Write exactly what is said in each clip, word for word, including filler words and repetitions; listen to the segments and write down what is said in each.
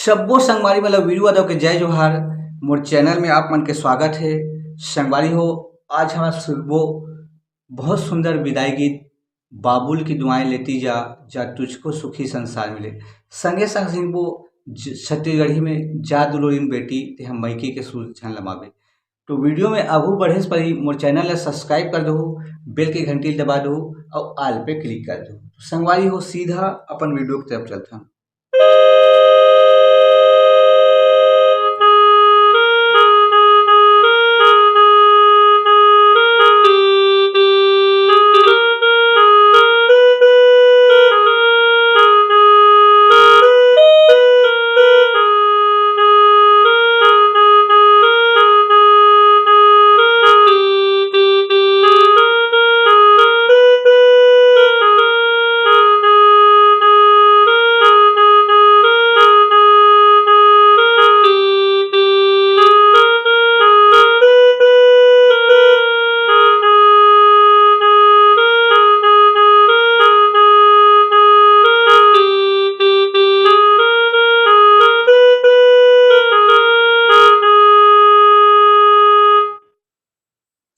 सब्बो संगवारी मन ल वीरू यादव के जय जोहार। मोर चैनल में आप मन के स्वागत हे। संगवारी हो, आज हमन सुनबो बहुत सुंदर विदाई गीत, बाबुल की दुआएं लेती जा, जा तुझको सुखी संसार मिले। संगे संग सुनबो ज-, छत्तीसगढ़ी में जा दुलोरिन बेटी, ते हम मइके के सुर झन लमाबे। तो वीडियो में आगू बढ़े से पहले मोर चैनल ला सब्सक्राइब कर दो, बेल के घंटी दबा दो और ऑल पे क्लिक कर दो। तो संगवारी हो, सीधा अपन वीडियो की तरफ चलथन।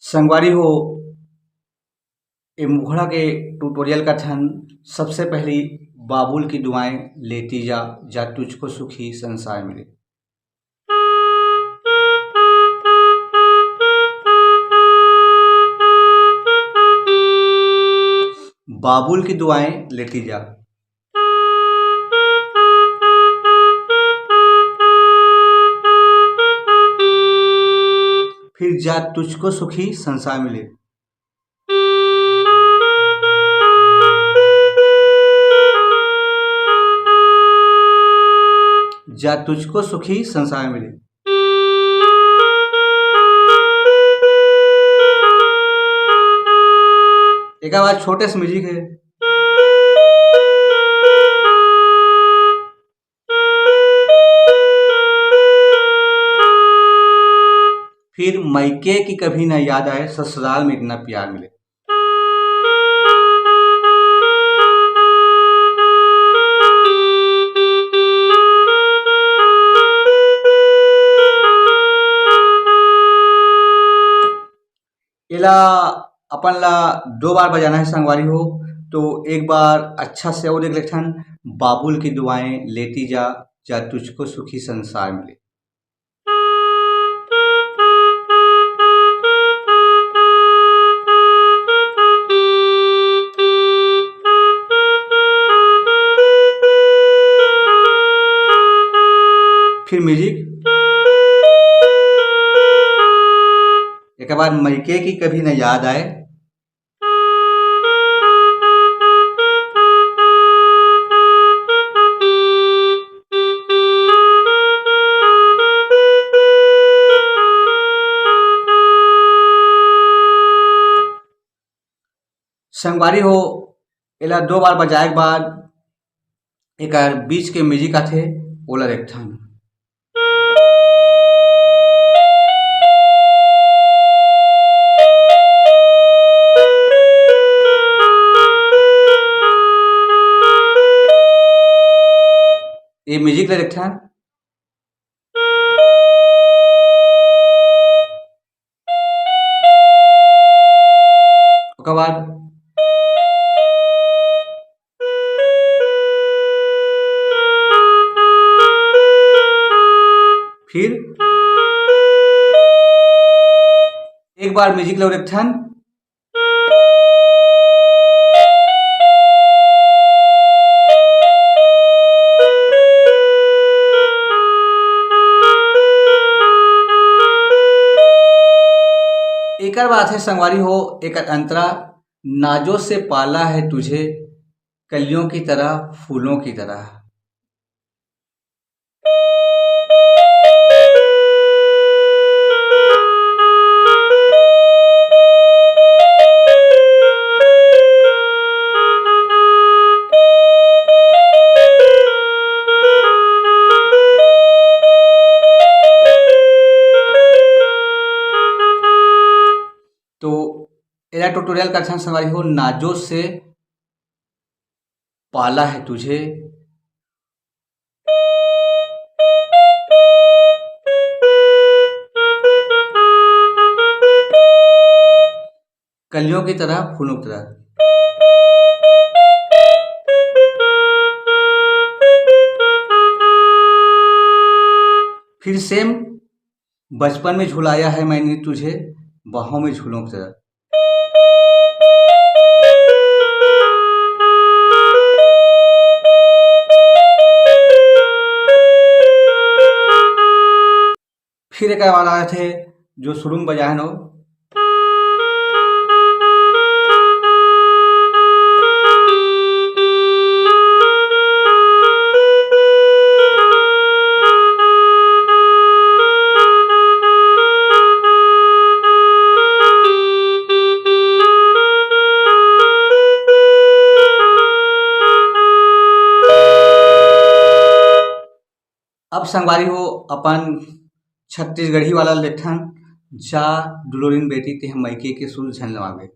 संगवारी हो, ए मुखड़ा के ट्यूटोरियल का ठन सबसे पहली बाबुल की दुआएं लेती जा, जा तुझको सुखी संसार मिले। बाबुल की दुआएं लेती जा, फिर जा तुझको सुखी संसार मिले। जा तुझको सुखी संसार मिले। एक आवाज छोटे से म्यूजिक है। फिर मइके की कभी ना याद आए, ससुराल में इतना प्यार मिले। एला अपन ला दो बार बजाना है संगवारी हो, तो एक बार अच्छा से और देख लेथन। बाबुल की दुआएं लेती जा, जा तुझको सुखी संसार मिले। फिर म्यूजिक, एक बार मइके की कभी न याद आए। संगवारी हो, एला दो बार बजाए के बाद एकर बीच के म्यूजिक आथे, ओला देखथन। ये म्यूजिक ला देखथन। ओकर बाद फिर एक बार म्यूजिक ला देखथन। एकर बात है संगवारी हो, एकर अंतरा, नाजों से पाला है तुझे, कलियों की तरह, फूलों की तरह। तो एला ट्यूटोरियल का अच्छा संगवारी हो, नाजो से पाला है तुझे। कलियों की तरह, फूलों की तरह। फिर सेम, बचपन में झुलाया है मैंने तुझे, बाहों में झूलों की तरह। फिर एक आवाज आए थे जो शुरू में बजाए नो। अब संगवारी हो, अपन छत्तीसगढ़ी वाला लेथन, जा दुलोरिन बेटी ते हम मइके के सुध झन लवावे।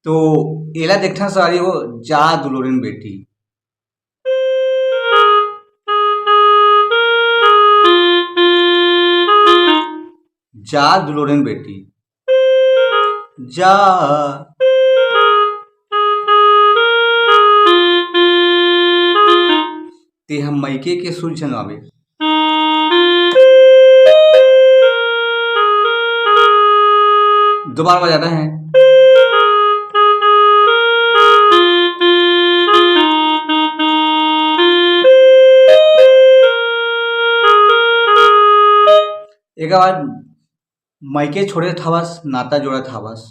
तो एला देखना सारी हो, जा दुलोरिन बेटी। जा दुलोरिन बेटी, जा। ते हम मइके के सुध झन लवावे। दोबारा बजाना है। एक बार, मइके छोड़े थावस, नाता जोड़े थावस।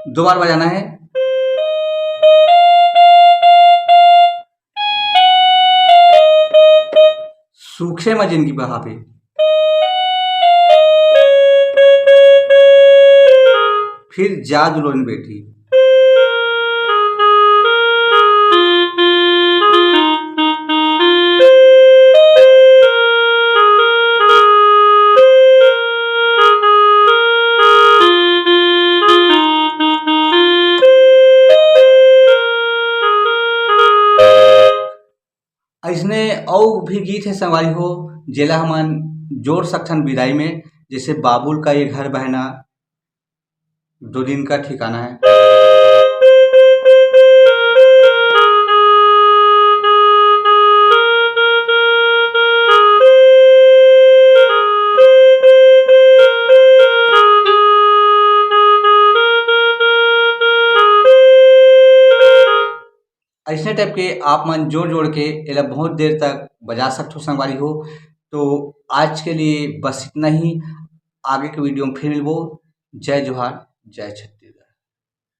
दो बार बजाना है। सूखे में जिंदगी बहावे। फिर जा दुलोरिन बेटी। अइसने अउ भी गीत हे संगवारी हो, जेला हमन जोड़ सकथन विदाई में, जैसे बाबुल का ये घर बहना, दो दिन का ठिकाना है। अइसने टाइप के आप मन जोड़ जोड़ के एला बहुत देर तक बजा सकथो संगवारी हो। तो आज के लिए बस इतना ही, आगे के वीडियो में फिर मिलबो। जय जोहार, जय छत्तीसगढ़।